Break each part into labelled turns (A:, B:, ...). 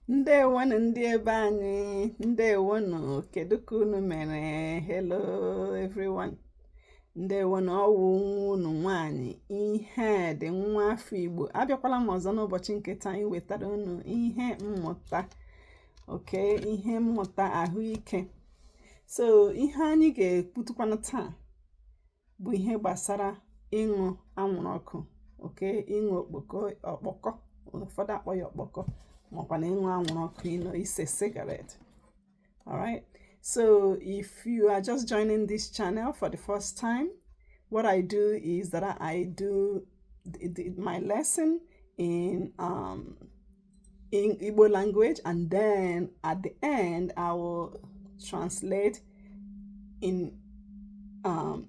A: Ndewonụ ndị ebe anyị, ndewonụ, kedu ka unu mere? Hello everyone. Ndewonụ, ọwụ nwa unu nwaanyị ihe dị nwa afọ Igbo. Abịakwala m ọzọ n'ụbọchị nke taa iwetara unu ihe mmụta, okay, ihe mmụta ahụike. So ihe anyị ga-ekwutukwanụ taa bụ ihe gbasara ịṅụ anwụrụ ọkụ, okay, ịṅụ okpoko ọkpọkọ, ụfọdụ akpọ ya ọkpọkọ, makwa na ịṅụ anwụrụ ọkụ, ise cigarette. All right, so if you are just joining this channel for the first time, what I do is that I do my lesson in Igbo language, and then at the end I will translate in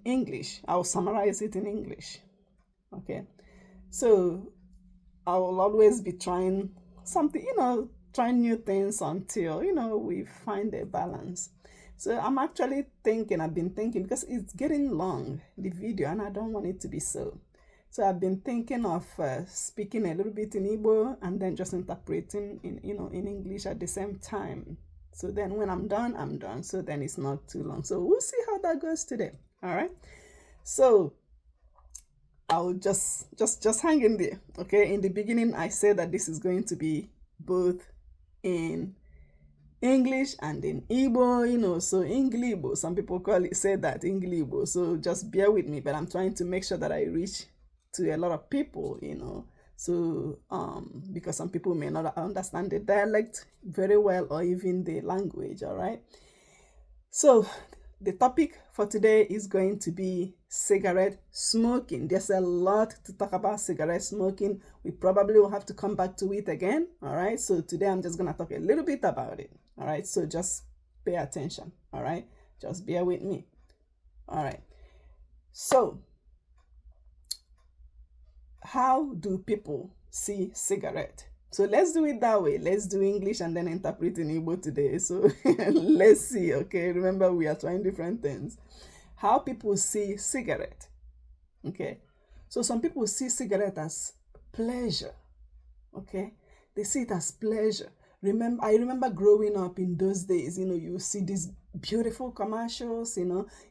A: English. I will summarize it in English. Okay, so I will always be trying something, trying new things until we find a balance. So I'm actually thinking, I've been thinking, because it's getting long, the video, and I don't want it to be so. So I've been thinking of speaking a little bit in Igbo and then just interpreting in, you know, in English at the same time. So then when I'm done, I'm done. So then it's not too long. So we'll see how that goes today. All right. So I'll just hang in there. Okay. In the beginning, I said that this is going to be both in English and in Igbo, so Englibo. Some people call it, say that Englibo. So just bear with me, but I'm trying to make sure that I reach to a lot of people. So because some people may not understand the dialect very well or even the language, all right? So the topic for today is going to be cigarette smoking. There's a lot to talk about cigarette smoking. We probably will have to come back to it again. All right. So today I'm just going to talk a little bit about it. All right. So just pay attention. All right. Just bear with me. All right. So, how do people see cigarette? So let's do it that way. Let's do English and then interpret in Igbo today. So let's see. Okay. Remember, we are trying different things. How people see cigarette. Okay. So some people see cigarette as pleasure. Okay. They see it as pleasure. Remember, I remember growing up in those days, you see these beautiful commercials,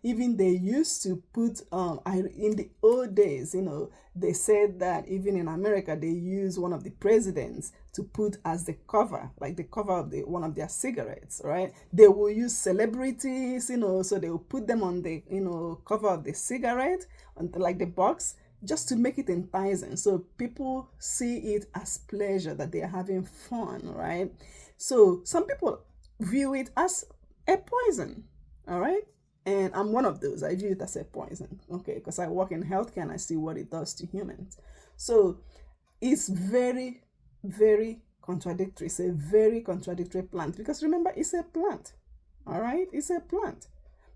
A: even they used to put I in the old days, they said that even in America they use one of the presidents to put as the cover, like the cover of the one of their cigarettes, right? They will use celebrities, so they will put them on the cover of the cigarette, on the, like the box, just to make it enticing. So people see it as pleasure, that they are having fun, right? So some people view it as a poison, all right? And I'm one of those. I view it as a poison, okay? Because I work in healthcare and I see what it does to humans. So it's very, very contradictory. It's a very contradictory plant because remember, it's a plant, all right? It's a plant.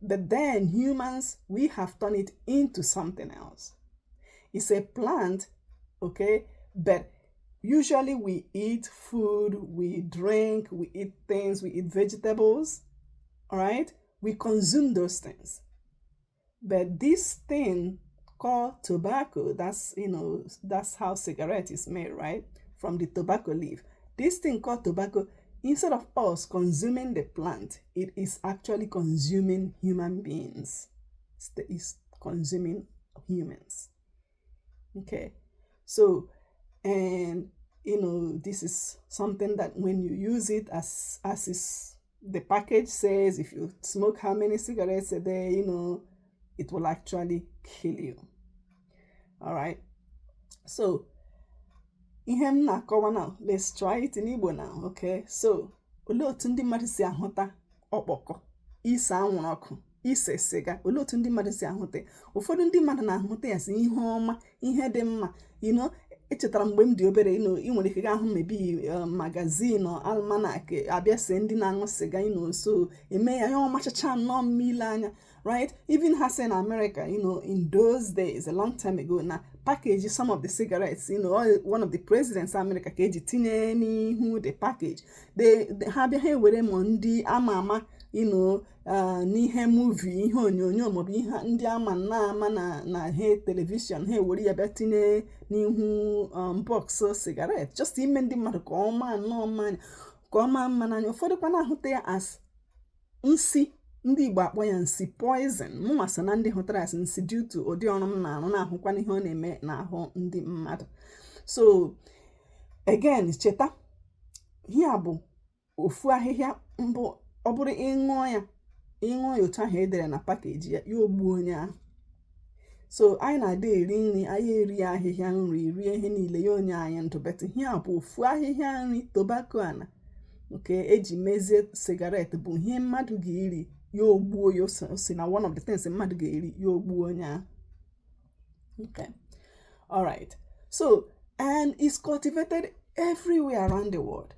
A: But then humans, we have turned it into something else. It's a plant, okay? But usually we eat food, we drink, we eat things, we eat vegetables, all right? We consume those things. But this thing called tobacco, that's how cigarette is made, right? From the tobacco leaf. This thing called tobacco, instead of us consuming the plant, it is actually consuming human beings. It's consuming humans. Okay. So, and this is something that when you use it as is the package says, if you smoke how many cigarettes a day, it will actually kill you. All right. So, ihe m na-akọwa now, let's try it in Igbo now, okay? So, olee otu ndị mmadụ si ahụta ọkpọkọ, ise anwụrụ ọkụ, ise siga? Olee otu ndị mmadụ si ahụta? Ụfọdụ ndị mmadụ na-ahụta ya si ihe ọma, ihe dị mma. Echetara mgbe m dị obere, ị nwere ike gaa hụ maybe magazine or almanac, abịa see ndị na-aṅụ siga, so eme ya ihe ọmachacha nnọọ mma ile anya, right? Even ha say in America, in those days, a long time ago, na package some of the cigarettes, one of the presidents America ka eji tinye n'ihu the package. They ha bịa ha ewere ma ndị ama ama n'ihe movie, ihe onyonyo, maọbụ ihe ndị ama na ama na ha television, ha ewere ya bịa tinye n'ihu box cigarette, just ime ndị mmadụ ka ọ maa nnọọ mmanya. Ka ọ maa mma n'anya. Ụfọdụ kwa na-ahụta ya as nsi. Ndị Igbo akpọ ya nsi, poison. Mụnwa so na ndị hụtara as nsi due to ụdị ọrụ m na-arụ, na-ahụkwa ihe ọ na-eme n'ahụ ndị mmadụ. So again, cheta, ihe a bụ ofu ahịhịa mbụ ọ bụrụ ịṅụọ ya, ịṅụọ ya otu ahụ edere na package ya, ya ogbuo onye ahụ. So anyị na-ada eri nri, anyị eri ahịhịa nri, rie ihe niile, ya onye anyị ndụ. But ihe a bụ ofu ahịhịa nri, tobacco ana nke eji mezie cigarette, bụ ihe mmadụ ga-eri ya ogbuo ya. O si na one of the things mmadụ ga-eri ya ogbuo onye ahụ. Okay, all right. So, and it's cultivated everywhere around the world.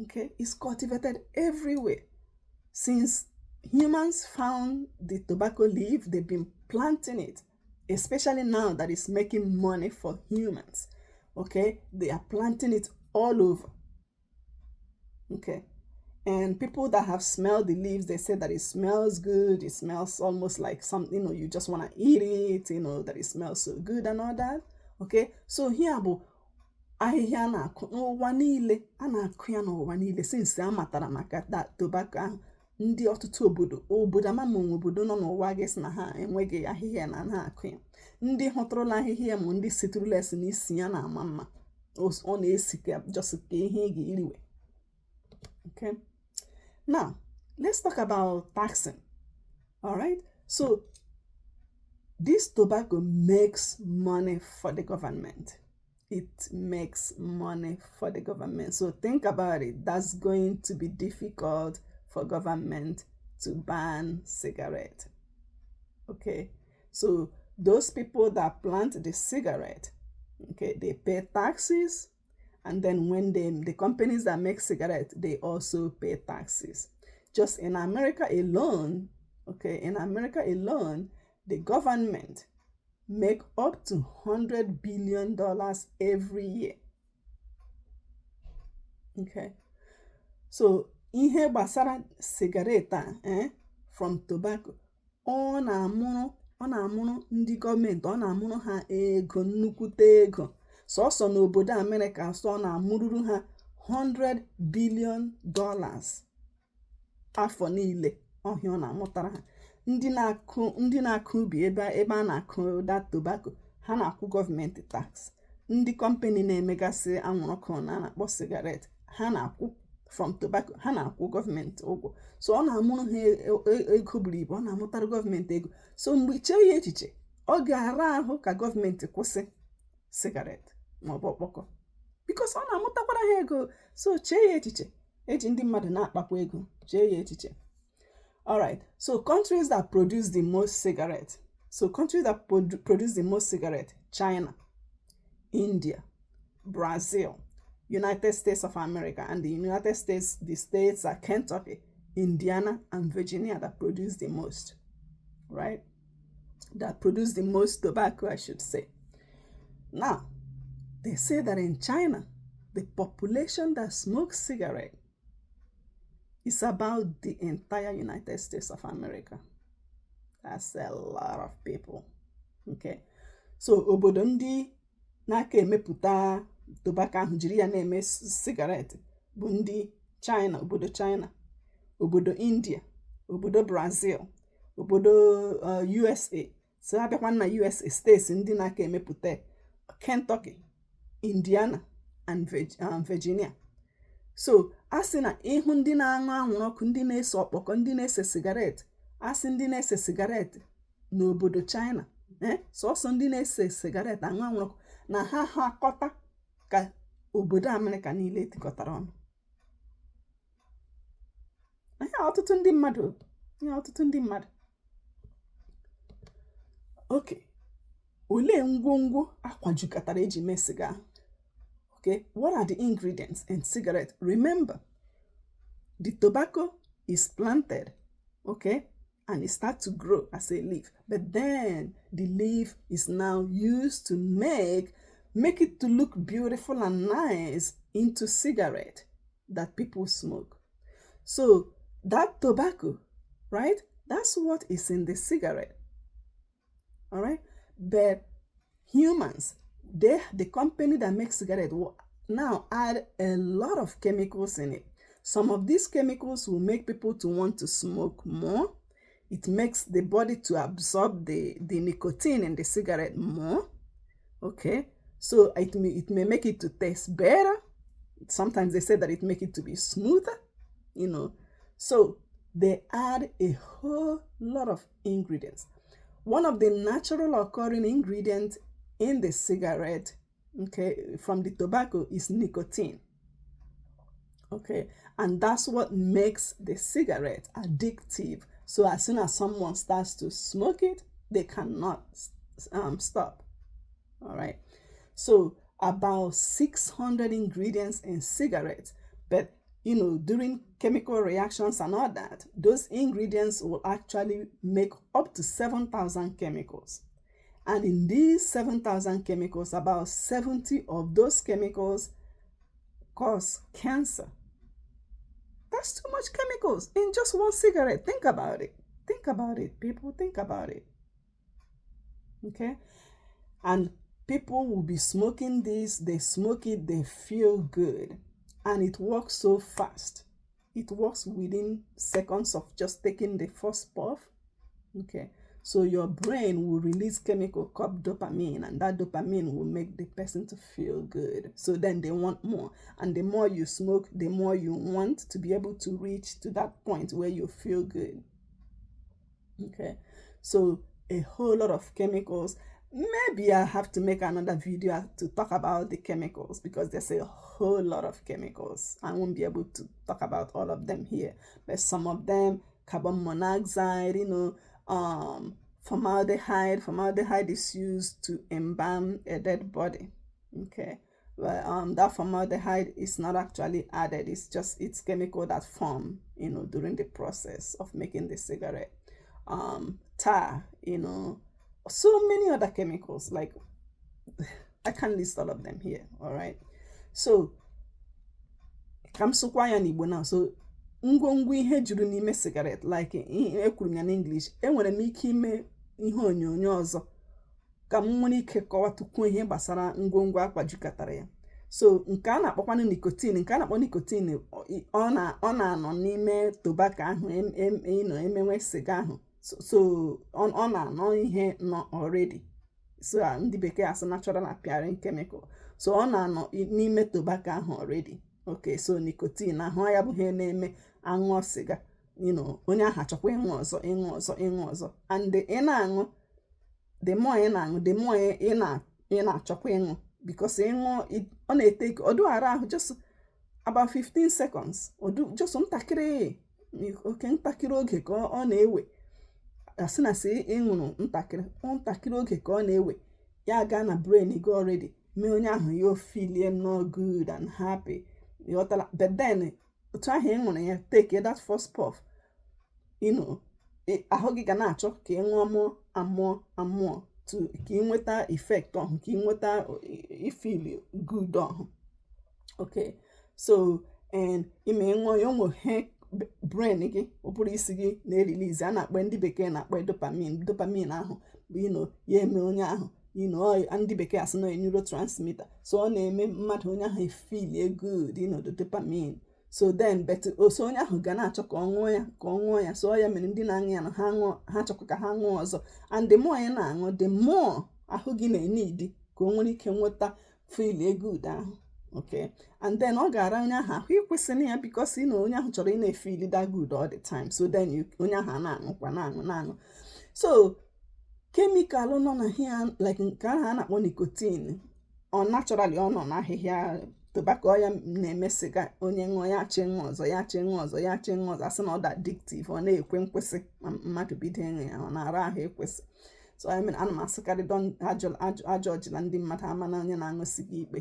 A: Okay, it's cultivated everywhere. Since humans found the tobacco leaf, they've been planting it, especially now that it's making money for humans. Okay, they are planting it all over. Okay, and people that have smelled the leaves, they say that it smells good. It smells almost like something, you just want to eat it, that it smells so good and all that. Okay, so here bụ ahịhịa a na-akụ n'ụwa niile, a na-akụ ya n'ụwa niile since a matara maka that tobacco ahụ. Ndị ọtụtụ obodo, obodo ama ma onwe obodo nọ n'ụwa ga-esi na ha enweghị ahịhịa na na-akụ ya. Ndị hụtụrụla ahịhịa ma ndị sitụrụla esi na isi ya na-ama mma, ọ na-esi ka just ka ihe ị ga-eriwe. Okay, now let's talk about taxing. All right, so this tobacco makes money for the government. It makes money for the government. So think about it, that's going to be difficult for government to ban cigarette. Okay, so those people that plant the cigarette, okay, they pay taxes, and then when the companies that make cigarette, they also pay taxes. Just in America alone, okay, in America alone, the government make up to $100 billion every year. Okay, so ihe gbasara cigarette a, from tobacco, ọ na-amụrụ ndị gọọmenti, ọ na-amụrụ ha ego, nnukwute ego. Sọsọ n'obodo Amerịka, sọ ọ na-amụrụrụ ha $100 billion afọ niile. Ọhịa ọ na-amụtara ha. Ndị na-akụ ubi ebe a na-akụ that tobacco, ha na-akwụ gọọmenti tax. Ndị company na-emegasị anwụrụ ọkụ na a na-akpọ cigarette, ha na-akwụ from tobacco, ha na-akwụ gọọmenti ụgwọ. So ọ na-amụrụ ha ego buru ibu, ọ na-amụtara gọọmenti ego. So mgbe chee ya echiche, ọ ga-ara ahụ ka gọọmenti kwụsị cigarette maọbụ ọkpọkọ, because ọ na-amụtakwara ha ego. So chee ya echiche, eji ndị mmadụ na-akpakwa ego. Chee ya echiche. Alright, so countries that produce the most cigarette. So countries that produce the most cigarette: China, India, Brazil, United States of America, and the United States, the states are Kentucky, Indiana, and Virginia that produce the most, right? That produce the most tobacco, I should say. Now, they say that in China, the population that smokes cigarette is about the entire United States of America. That's a lot of people. Okay. So obodo ndị na-aka emepụta tobacco ahụ jiri ya na-eme cigarette bụ ndị China, obodo China, obodo India, obodo Brazil, obodo USA. So abịakwa na USA, steeti ndị na-aka emepụta: Kentucky, Indiana and Virginia. So a sị na ịhụ ndị na-aṅụ anwụrụ ọkụ, ndị na-ese ọkpọkọ, ndị na-ese cigarette, asị ndị na-ese cigarette n'obodo China, sọsọ ndị na-ese cigarette, aṅụ anwụrụ ọkụ, na ha ha akọta ka obodo Amerịka niile tikọtara ọnụ. Ihe ọtụtụ ndị mmadụ, ihe ọtụtụ ndị mmadụ. Okay, olee ngwongwo akwajukọtara eji mee siga? Okay, what are the ingredients in cigarette? Remember, the tobacco is planted, okay, and it starts to grow as a leaf, but then the leaf is now used to make it to look beautiful and nice into cigarette that people smoke. So that tobacco, right, that's what is in the cigarette. All right, but humans, they the company that makes cigarette will now add a lot of chemicals in it. Some of these chemicals will make people to want to smoke more. It makes the body to absorb the nicotine in the cigarette more. Okay, so it may make it to taste better. Sometimes they say that it make it to be smoother. So they add a whole lot of ingredients. One of the natural occurring ingredients in the cigarette, okay, from the tobacco is nicotine. Okay, and that's what makes the cigarette addictive. So as soon as someone starts to smoke it, they cannot stop. All right. So about 600 ingredients in cigarettes, but during chemical reactions and all that, those ingredients will actually make up to 7,000 chemicals. And in these 7,000 chemicals, about 70 of those chemicals cause cancer. That's too much chemicals in just one cigarette. Think about it. Think about it, people. Think about it. Okay? And people will be smoking this, they smoke it, they feel good. And it works so fast. It works within seconds of just taking the first puff. Okay. So your brain will release chemical called dopamine, and that dopamine will make the person to feel good. So then they want more. And the more you smoke, the more you want to be able to reach to that point where you feel good. Okay. So a whole lot of chemicals. Maybe I have to make another video to talk about the chemicals because there's a whole lot of chemicals. I won't be able to talk about all of them here, but some of them, carbon monoxide, formaldehyde. Formaldehyde is used to embalm a dead body. Okay, but that formaldehyde is not actually added. It's just it's chemical that form, during the process of making the cigarette. Tar, so many other chemicals. Like, I can't list all of them here. All right. So ka m sụkwa ya n'Igbo now. So ngwongwo ihe juru n'ime cigarette, like ekwuru m ya n'English, enwere m ike ime ihe onyonyo ọzọ ka m nwere ike kọwatukwuo ihe gbasara ngwongwo akwa jikọtara ya. So nke a na-akpọkwanụ nicotine, nke a na-akpọ nicotine, ọ na-anọ n'ime tobacco ahụ ịnọ emenwe siga ahụ. So ọ na-anọ ihe nọ already. So ndị bekee asị natural appearing chemical. So ọ na-anọ n'ime tobacco ahụ already. Okay, so nicotine ahụ ya bụ ihe na-eme aṅụọ siga, onye ahụ achọkwa ịṅụ ọzọ, ịṅụ ọzọ, ịṅụ ọzọ. And ị na-aṅụ, the more ị na-aṅụ, the more ị na-achọkwa ịṅụ, because ịṅụ, ọ na-ete ọdụ ara ahụ just about 15 seconds, ọdụ just ntakịrị, oke ntakịrị oge ka ọ na-ewe. Asị na sị ịṅụrụ ntakịrị ntakịrị oge ka ọ na-ewe ya gaa na brain gị already, mee onye ahụ ya feelie nnọọ good and happy. Ịghọtala? But then otu ahụ ị ṅụrụ ya, take that first puff, ahụ gị ga na-achọ ka ị ṅụọ more and more and more to ka ị nweta effect ọhụ, ka ị nweta ifeel good ọhụ. Okay, so and ime ṅụọ ya, onwe he brain gị, ụbụrụ isi gị na-erelease a na-akpọ, ndị bekee na-akpọ dopamine. Dopamine ahụ bụ ya eme onye ahụ, ndị bekee asị na neurotransmitter. So ọ na-eme mmadụ, onye ahụ efeel good, the dopamine. So then, but so onye ahụ ga na-achọ ka ọ ṅụọ ya, ka ọ ṅụọ ya. So ya mere ndị na-aṅụ ya na ha ṅụọ, ha chọkwa ka ha ṅụọ ọzọ. And the more ị na-aṅụ, the more ahụ gị na-eneed ka o nwere ike nweta feel good ahụ. Okay, and then ọ ga-ara onye ahụ ahụ ịkwụsị ya, because onye ahụ chọrọ ị na-efeel that good all the time. So then onye ahụ a na-aṅụkwa, na-aṅụ, na-aṅụ. So chemical nọ na here, like nke ahụ a na-akpọ nicotine, ọ naturally ọ nọ n'ahịhịa tobacco. Ya na-eme siga, onye ṅụọ ya achọ ịṅụ ọzọ, ya achọ ịṅụ ọzọ, ya achọ ịṅụ ọzọ. Asị na ọ dị addictive, ọ na-ekwe nkwụsị. Ma mmadụ bido ịṅụ ya, ọ na-ara ahụ ịkwụsị. So I mean, ana m asịkarị, ajọ ọjịla ndị mmadụ ama na onye na-aṅụ siga ikpe.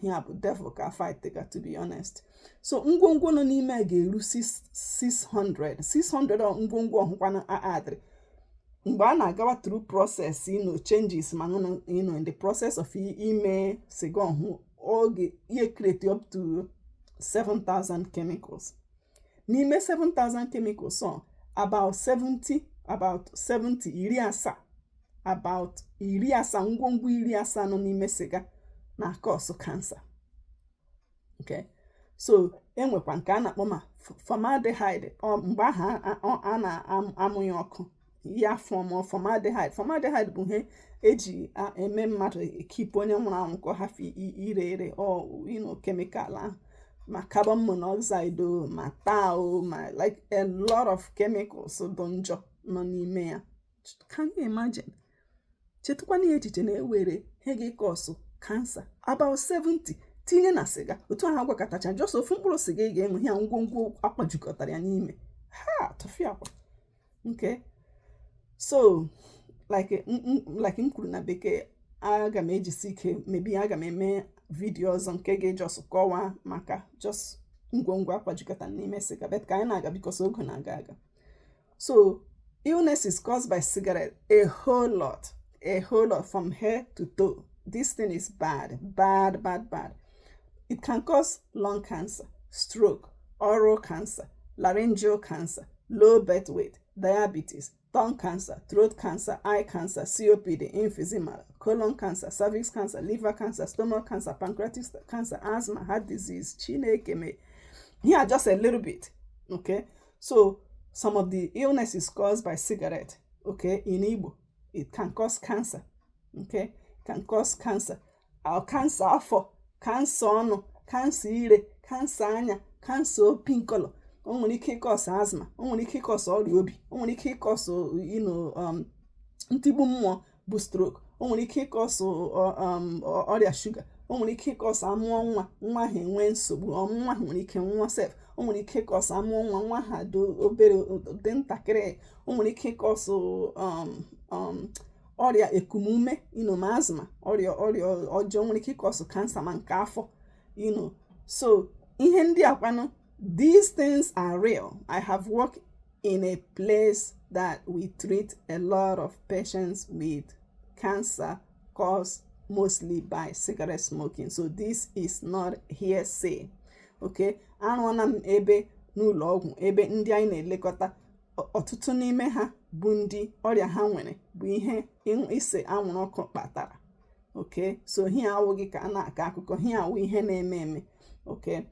A: Here bụ devil ka fight ga, to be honest. So ngwongwo nọ n'ime ga-eru 600 600 ngwongwo ọhụkwana adịrị mgbe a na-agawa through process, changes ma in the process of ime siga ọhụ, oge ihe create up to 7000 chemicals. N'ime 7000 chemicals, so about 70, about 70, 70, about 70, ngwongwo 70 nọ n'ime siga na cause cancer. Okay, So enwekwa nke a na-akpọ ma formaldehyde. Mgbe ahụ a na-amụ ya ọkụ, ya form formaldehyde. Formaldehyde bụ ihe eji eme mmadụ ekipụ onye nwụrụ anwụ ka ọ hafụ ire ere. Ọ chemical ahụ, ma carbon monoxide o, ma tar o, ma like a lot of chemicals dị njọ nọ n'ime ya. Can you imagine? Chetakwana ya echiche na ewere ihe ga-ecause cancer about 70 tinye na sịga otu ahụ agwakọtacha. Just ofu mkpụrụ sịga ị ga-enwe ya, ngwongwo akwajukọtara ya n'ime ha tụfịakwa nke. So like m kwuru na bekee, aga m ejisi ike, maybe aga m eme video ọzọ nke ga-ejust kọwaa maka just ngwongwo akwajikọta n'ime sịga. But ka anyị na-aga, because oge na-aga aga. So illness is caused by cigarette, a whole lot, a whole lot, from head to toe. This thing is bad, bad, bad, bad. It can cause lung cancer, stroke, oral cancer, laryngeal cancer, low birth weight, diabetes, tongue cancer, throat cancer, eye cancer, COPD, emphysema, colon cancer, cervix cancer, liver cancer, stomach cancer, pancreatic cancer, asthma, heart disease. Chineke me. Here, just a little bit. Okay, so some of the illnesses caused by cigarette. Okay, in Igbo, it can cause cancer. Okay, can cause cancer. Our cancer afọ, cancer ọnụ, cancer ire, cancer anya, cancer opi nkọlọ. O nwere ike ịcause asthma, o nwere ike ịcause ọrịa obi, o nwere ike ịcause ntigbu mmụọ bụ stroke, o nwere ike ịcause ọrịa shuga, o nwere ike ịcause amụọ nwa, nwa ahụ enwee nsogbu, nwa ahụ nwere ike nwụọ sef. O nwere ike ịcause amụọ nwa, nwa ahụ dị obere, dị ntakịrị. O nwere ike ịcause ọrịa ekumume, ma asthma, ọrịa ọjọọ. Nwere ike ịcause cancer ma nke afọ. So ihe ndị a kwanụ, these things are real. I have worked in a place that we treat a lot of patients with cancer caused mostly by cigarette smoking. So this is not hearsay. Okay, arụọna m ebe n'ụlọ ọgwụ ebe ndị anyị na-elekọta, ọtụtụ n'ime ha bụ ndị ọrịa ha nwere bụ ihe ise anwụrụ ọkụ kpatara. Okay, so here awụghị ka a na-akọ akụkọ, here awụ ihe na-eme eme. Okay,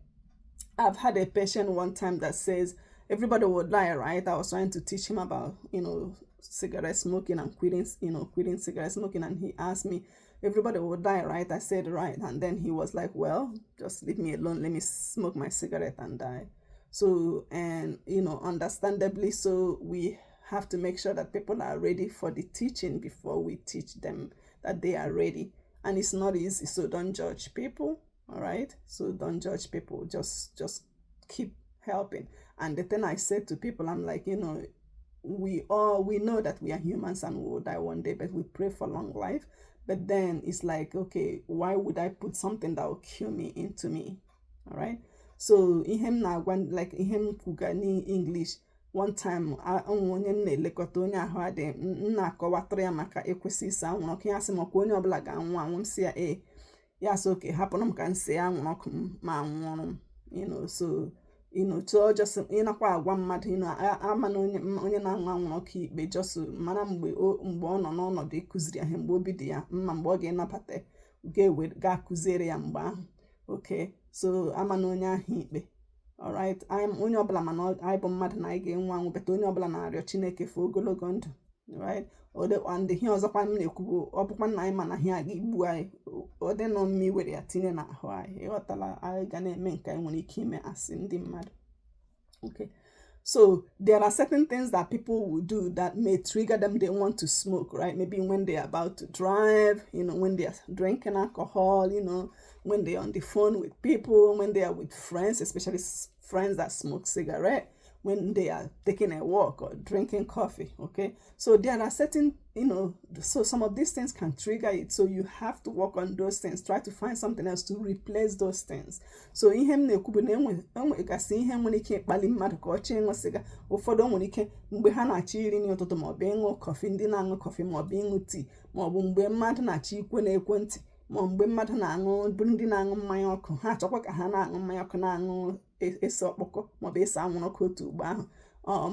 A: I've had a patient one time that says everybody would die, right? I was trying to teach him about cigarette smoking and quitting cigarette smoking. And he asked me, "Everybody will die, right?" I said, "Right." And then he was like, "Well, just leave me alone. Let me smoke my cigarette and die." So, and, understandably so, we have to make sure that people are ready for the teaching before we teach them, that they are ready. And it's not easy. So don't judge people. All right. So don't judge people. Just keep helping. And the thing I said to people, I'm like, we know that we are humans and we will die one day, but we pray for long life. But then it's like, okay, why would I put something that will kill me into me? All right. So ihe m na-agwa, like ihe m kwuga n'English one time, onwe onye m na-elekọta, onye ahụ adịghị, m na-akọwatara ya maka ịkwụsị ise anwụrụ ọkụ. Ya sị m, ọkwa onye ọbụla ga-anwụ anwụ? M sị ya ee. Ya sị, "Okay, hapụrụ m ka m see anwụrụ ọkụ m ma nwụọrụ m." So tụọ just ịnakwa agwa mmadụ ama na onye na-anwụ anwụrụ ọkụ ikpe, just mara mgbe ọ nọ n'ọnọdụ ịkụziri ya ihe, mgbe obi dị ya mma, mgbe ọ ga-enabata, ga-akụziere ya mgbe ahụ. Okay, so ama na onye ahụ ikpe. Alright, onye ọbụla, mana anyị bụ mmadụ na anyị ga-enwe anwụ, bete onye ọbụla na-arịọ Chineke fee ogologo ndụ, right? And ihe ọzọkwa m na-ekwu bụ, ọ bụkwa na anyị ma na ihe a ga-egbu anyị, ọ dị nọ mma iwere ya tinye n'ahụ anyị. Ịghọtala? Anyị ga na-eme nke anyị nwere ike ime asị ndị mmadụ. Okay, so there are certain things that people will do that may trigger them, they want to smoke, right? Maybe when they're about to drive, when they're drinking alcohol, when they're on the phone with people, when they are with friends, especially friends that smoke cigarette, when they are taking a walk or drinking coffee. Okay, so there are certain you know so some of these things can trigger it, so you have to work on those things. Try to find something else to replace those things. So ihe m na-ekwu bụ na enwegasị ihe nwere ike ịkpali mmadụ ka ọ chọọ ịṅụ sịga. Ụfọdụ nwere ike mgbe ha na-achọ iri nri ụtụtụ, maọbụ ịṅụ kọfị, ndị na-aṅụ kọfị, maọbụ ịṅụ tii, maọbụ mgbe mmadụ na-achọ ikwe n'ekwentị, ma mgbe mmadụ na-aṅụ, bụrụ ndị na-aṅụ mmanya ọkụ, ha achọkwa ka ha na-aṅụ mmanya ọkụ, na-aṅụ ese ọkpọkọ maọbụ ese anwụrụ ọkụ otu ugbo ahụ,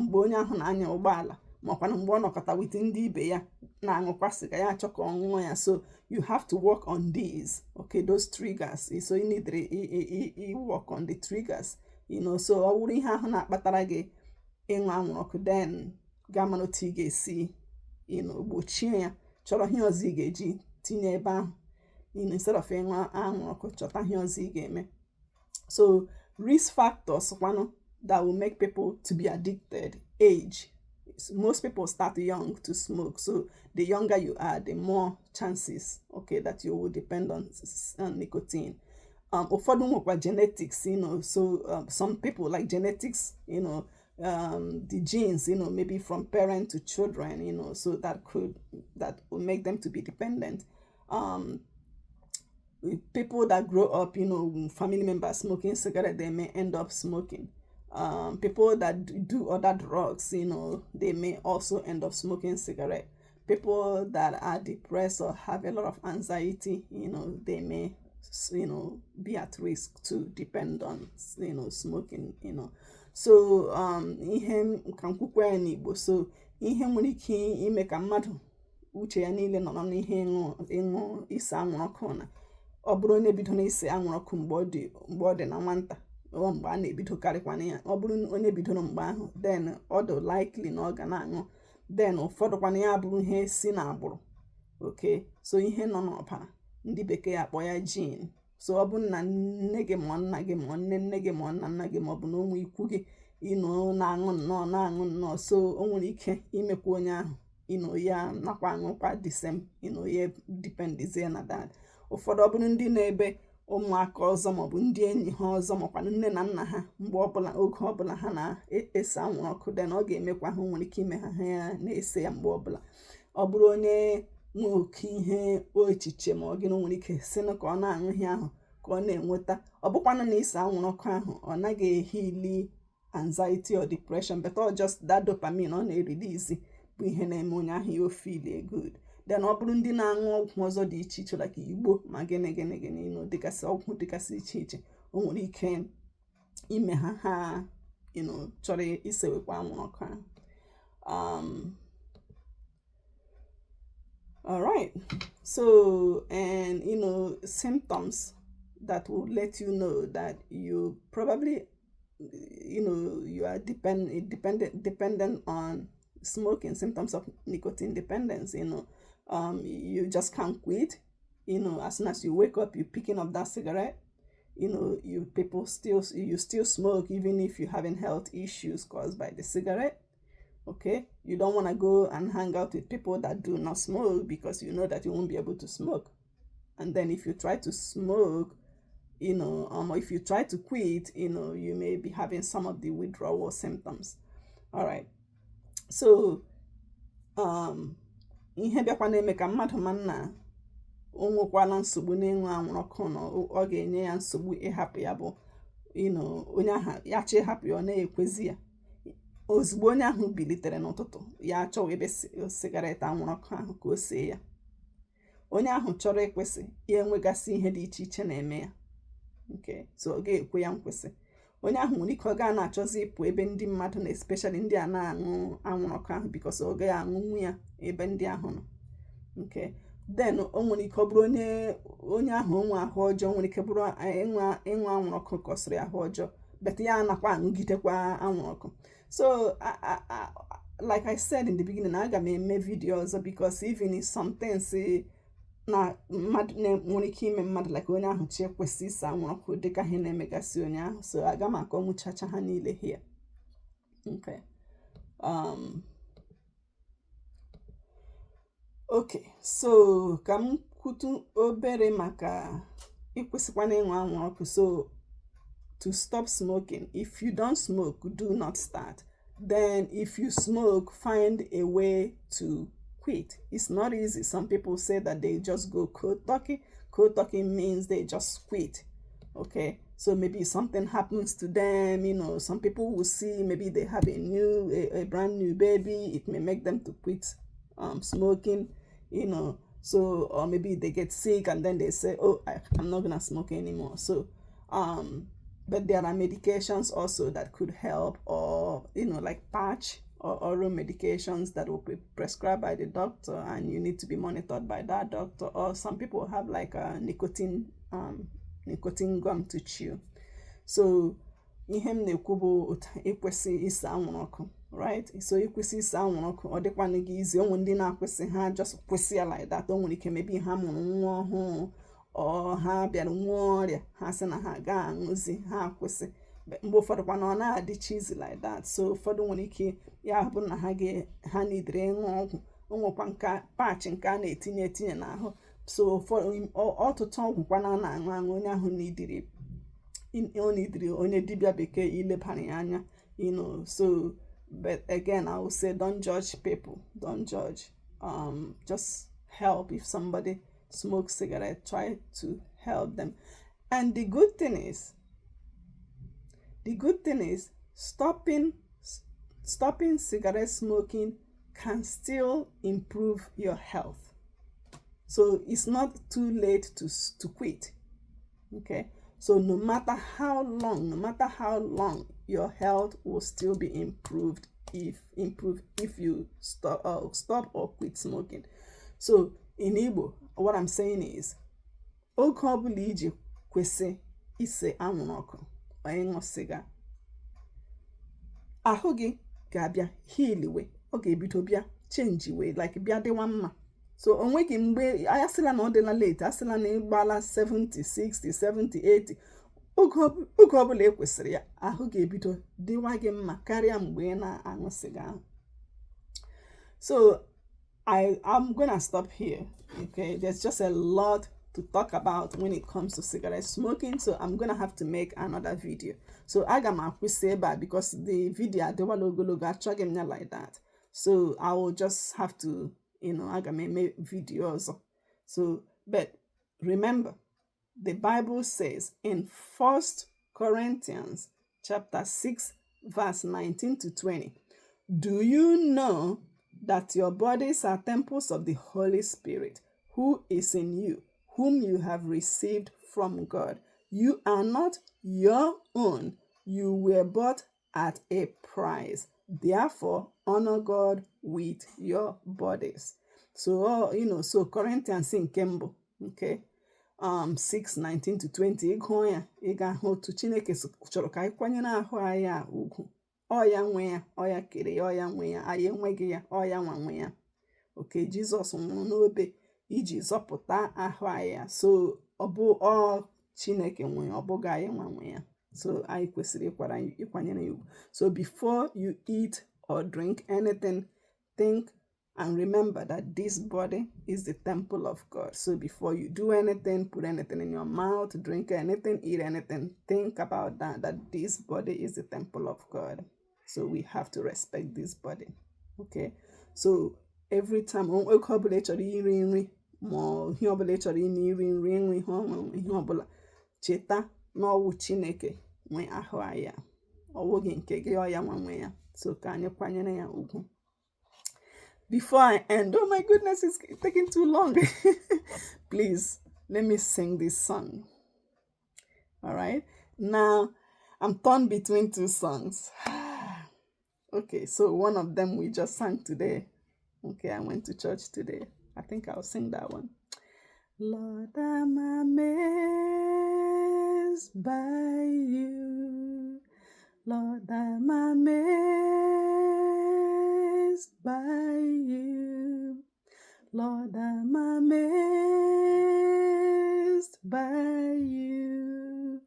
A: mgbe onye ahụ na-anya ụgbọala, Makwanụ mgbe ọ nọkọta with ndị ibe ya na-aṅụkwa sịga, ya achọ ka ọ ṅụọ ya. So you have to work on these, okay, those triggers. So you need to work on the triggers. So ọ bụrụ ihe ahụ na-akpatara gị ịṅụ anwụrụ ọkụ, then gaa mara otu ị ga-esi gbochie ya. Chọrọ ihe ọzọ ị ga-eji tinye ebe ahụ instead of ịṅụ anwụrụ ọkụ. Chọta ihe ọzọ ị ga-eme. So risk factors kwanụ that will make people to be addicted: age. Most people start young to smoke, so the younger you are, the more chances, okay, that you will depend on nicotine. Ụfọdụ nwekwa genetics, so some people, like genetics, the genes, maybe from parent to children, so that will make them to be dependent. People that grow up, family members smoking cigarette, they may end up smoking. People that do other drugs, they may also end up smoking cigarette. People that are depressed or have a lot of anxiety, they may be at risk to depend on smoking. So ihe ka m kwukwa ya n'Igbo, so ihe nwere ike ime ka mmadụ uche ya niile nọ n'ihe ịṅụ ịṅụ ise anwụrụ ọkụ na ọ bụrụ onye bidoro ise anwụrụ ọkụ mgbe ọ dị na nwata, ọ mgbe a na-ebidokarịkwana ya, ọ bụrụ onye bidoro mgbe ahụ, then ọ dị likely na ọ ga na-aṅụ. Then ụfọdụkwana ya bụrụ ihe si n'agbụrụ, okay, so ihe nọ n'ọbara, ndị bekee akpọ ya gene. So ọ bụrụ na nne gị ma nna gị ma nne nne gị ma nna nna gị ma ọ bụ na ụmụ ikwu gị ịnọ na-aṅụ nnọọ na-aṅụ nnọọ, so o nwere ike imekwa onye ahụ ya nakwa aṅụkwa the same, ya dependizie na that. Ụfọdụ ọ bụrụ ndị na-ebe ụmụaka ọzọ maọbụ ndị enyi ha ọzọ makwanụ nne na nna ha, mgbe ọbụla, oge ọbụla ha na-ese anwụrụ ọkụ, then ọ ga-emekwa ha, nwere ike ime ha ha ya na-ese ya mgbe ọbụla. Ọ bụrụ onye nwe oke ihe echiche ma ọ gịnị, nwere ike si ka ọ na-aṅụ ihe ahụ ka ọ na-enweta. Ọ bụkwanụ na ise anwụrụ ọkụ ahụ, ọ naghị eheali anxiety or depression, but all just that dopamine ọ na-erelease bụ ihe na-eme onye ahụ ya o feel good. Then ọ bụrụ ndị na-aṅụ ọgwụ ọzọ dị iche iche, like igbo ma gịnị gịnị gịnị, dịgasị ọgwụ dịgasị iche iche, o nwere ike ime ha ha chọrọ isewekwa anwụrụ ọkụ ahụ. All right, so and symptoms that will let you know that you probably you are dependent on smoking, symptoms of nicotine dependence: you just can't quit. As soon as you wake up, you're picking up that cigarette. You people still you still smoke even if you're having health issues caused by the cigarette, okay? You don't want to go and hang out with people that do not smoke because you know that you won't be able to smoke. And then if you try to smoke, if you try to quit, you may be having some of the withdrawal symptoms. All right, so ihe bịakwa na-eme ka mmadụ ma nna o nwekwala nsogbu n'ịṅụ anwụrụ ọkụ na ọ ga-enye ya nsogbu ịhapụ ya bụ onye ahụ ya chọọ ịhapụ ya, ọ na-ekwezi ya. Ozugbo onye ahụ bilitere n'ụtụtụ, ya achọwa ebe cigarette anwụrụ ọkụ ahụ ka o see ya. Onye ahụ chọrọ ịkwụsị ya, enwegasị ihe dị iche iche na-eme ya nke so ọ ga-ekwe ya nkwụsị. Onye ahụ nwere ike ọ gaa na-achọzi ịpụ ebe ndị mmadụ na, especially ndị a na-aṅụ anwụrụ ọkụ ahụ, because ọ gaghị aṅụnwu ya ebe ndị ahụ nọ nke. Then o nwere ike ọ bụrụ onye ahụ onwe ahụ ọjọọ, nwere ike bụrụ ịṅụ anwụrụ ọkụ kọsịrị ahụ ọjọọ, but ya anakwa aṅụgidekwa anwụrụ ọkụ. So like I said in the beginning, aga m eme video ọzọ because even if some things na mmadụ nwere ike ime mmadụ, like onye ahụ chi ekwesị ise anwụrụ ọkụ, dịka ihe na-emegasị onye ahụ, so aga m akọnwụchacha ha niile here. Okay, okay, so ka m kwutu obere maka ịkwụsịkwana ịṅụ anwụrụ ọkụ. So to stop smoking: if you don't smoke, do not start. Then if you smoke, find a way to quit. It's not easy. Some people say that they just go cold turkey. Cold turkey means they just quit, okay? So maybe something happens to them. Some people will see, maybe they have a brand new baby, it may make them to quit smoking. So or maybe they get sick and then they say, "Oh, I'm not gonna smoke anymore." So but there are medications also that could help, or like patch. or oral medications that will be prescribed by the doctor, and you need to be monitored by that doctor. Or some people have like a nicotine gum to chew. So ihe m na-ekwu bụ otu ịkwụsị ise anwụrụ ọkụ, right? So ịkwụsị ise anwụrụ ọkụ, ọ dịkwanụ gị izi onwe ndị na-akwụsị, ha just kwụsị ya like that. O nwere ike maybe ha mụrụ nwa ọhụụ or ha bịara nwee ọrịa, ha sị na ha ga aṅụzi, ha akwụsị. Mgbe ụfọdụ kwa na ọ na-adịcha easy like that. So ụfọdụ nwere ike ya bụ na ha ga ha nidere ịṅụ ọgwụ. O nwekwa nke patch nke a na-etinye etinye n'ahụ. So ọtụtụ ọgwụ kwana a na-aṅụ aṅụ, onye ahụ nidiri, o nidiri onye dibịa bekee ilebara ya anya. So, but again, I will say, don't judge people, don't judge. Just help. If somebody smokes cigarette, try to help them. And the good thing is stopping cigarette smoking can still improve your health. So it's not too late to quit, okay? So no matter how long, no matter how long, your health will still be improved if you stop or quit smoking. So in Igbo, what I'm saying is, oge ọbụla iji kwụsị ise anwụrụ ọkụ ma ịṅụ sịga, ahụ gị ga-abịa healiwe, ọ ga-ebido bịa changewe, like bịa dịwa mma. So o nweghị mgbe asịla na ọ dịla late, asịla na ịgbala 70, 60, 70, 80. Oge ọbụla e kwesịrị ya, ahụ ga-ebido dịwa gị mma karịa mgbe ị na-aṅụ sịga ahụ. So I'm gonna stop here, okay? There's just a lot to talk about when it comes to cigarette smoking, so I'm gonna have to make another video. So aga m akwụsị ebe a because the video adịwala ogologo, achọghị m ya like that. So I will just have to aga m eme video ọzọ. So, but remember, the Bible says in First Corinthians chapter 6 verse 19 to 20, "Do you know that your bodies are temples of the Holy Spirit, who is in you, whom you have received from God? You are not your own. You were bought at a price. Therefore, honor God with your bodies." So, so Corinthians nke mbụ, okay, 6 19 to 20, ịgụọ ya, ị ga-ahụ otu Chineke chọrọ ka anyị kwanyere ahụ anyị a ugwu. Ọ ya nwe ya, ọ ya kere ya, ọ ya nwe ya, anyị enweghị ya, ọ ya nwa nwe ya. Okay, Jizọs nwụrụ n'obe iji zọpụta ahụ anyị ya. So ọ bụ ọ Chineke nwe ya, ọ bụghị anyị nwa nwe ya. So anyị kwesịrị ịkwanyere ya ugwu. So before you eat or drink anything, think and remember that this body is the temple of God. So before you do anything, put anything in your mouth, drink anything, eat anything, think about that, that this body is the temple of God. So we have to respect this body. Okay. So every time oge ọbụla ị chọrọ iri nri ma ihe ọbụla ị chọrọ ime, iri nri, ịṅụ ihe ọṅụṅụ, ihe ọbụla, cheta na ọwụ Chineke nwe ahụ anyị a. Ọ wụghị nke gị, ọ ya nwa nwe ya. So ka anyị kwanyere ya ugwu. Before I end, oh my goodness, it's taking too long. Please let me sing this song. All right. Now I'm torn between two songs. Okay, so one of them we just sang today. Okay, I went to church today. I think I'll sing that one. Lord, I'm amazed by you. Lord, I'm amazed by you. Lord, I'm amazed by you.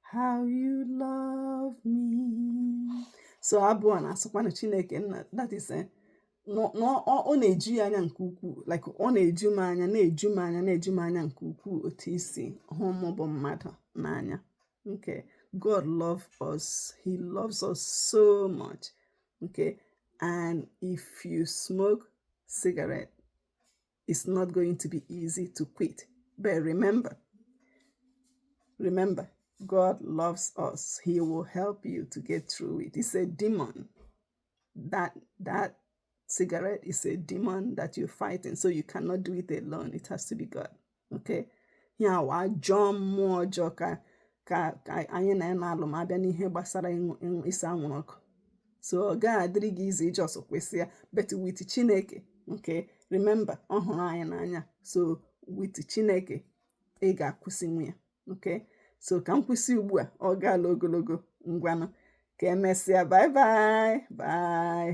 A: How you love me. So abụ a na-asịkwanụ Chineke nna, that is ọ na-eju ya anya nke ukwuu, like ọ na-eju m anya, na-eju m anya, na-eju m anya nke ukwuu otu isi hụ mụ bụ mmadụ n'anya. Okay, God love us. He loves us so much. Okay, and if you smoke cigarette, it's not going to be easy to quit. But remember, remember, God loves us. He will help you to get through it. It's a demon. That cigarette is a demon that you're fighting. So you cannot do it alone. It has to be God. Okay? Ya wa ajọ mmụọ ọjọọ ka anyị na ya na-alụ ma abịa n'ihe gbasara ịṅụ ise anwụrụ ọkụ. So So ọ gaghị adịrị gị easy just kwụsị ya, but with Chineke, okay, remember, ọ hụrụ anyị n'anya. So with Chineke, ị ga-akwụsịnwu ya. Okay, so ka m kwụsị ugbu a, ọ gaala ogologo. Ngwanụ, ka emesịa. Bye bye bye.